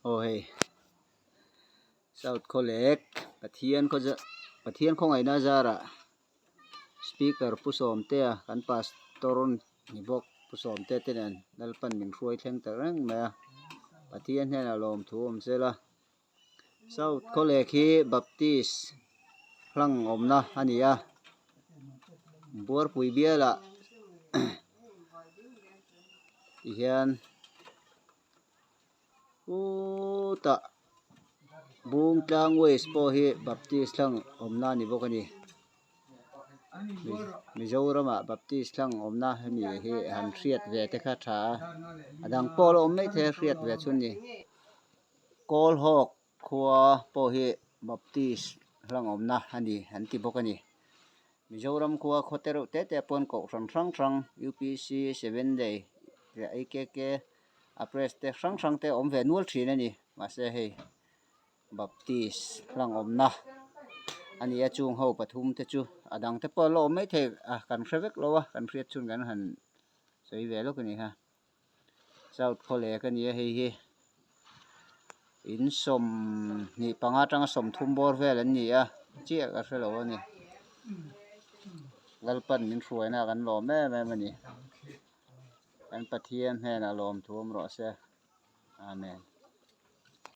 Aw hei South Khawlek Pathian khaw Pathian khawngaihna zarah Speaker Pu Sawmtea kan Pastor ni bawk Pu Sawmtea te nen Lalpan min hruai thleng ta reng mai a Pathian hnenah lawmthu awm sela South Khawlek hi Baptist hlang awmna a ni a Buarpui bialah tihian. Chutah Bungtlang West pawh hi Baptist hlang awmna a ni bawk a ni. Mizoramah Baptist hlang awmna hemi hi han hriat ve te kha a tha a, a dang pawh a la awm mai thei a hriat ve chu a ni. Kawlhawk khua pawh hi Baptist hlang awmna a ni an ti bawk a ni. Mizoram khua khaw te reuh te te pawn kohhran hrang hrang UPC, Sevenday leh AKK a press te hrang hrang te awm ve nual thin a ni. Mahse hei Baptist hlang awmna a ni a chung ho pathum te chu a dang te pawh a la awm maithei a kan hre vek lo a kan hriat chhun kan han sawi ve lawk a ni kha. South Khawlek a ni a hei hi in sawmhnih panga atanga sawmthum bawr vel an ni a chiah ka hrelo a ni Lalpan min hruaina kan lawm em em a ni kan Pathian hnenah lawmthu awm rawh se Amen.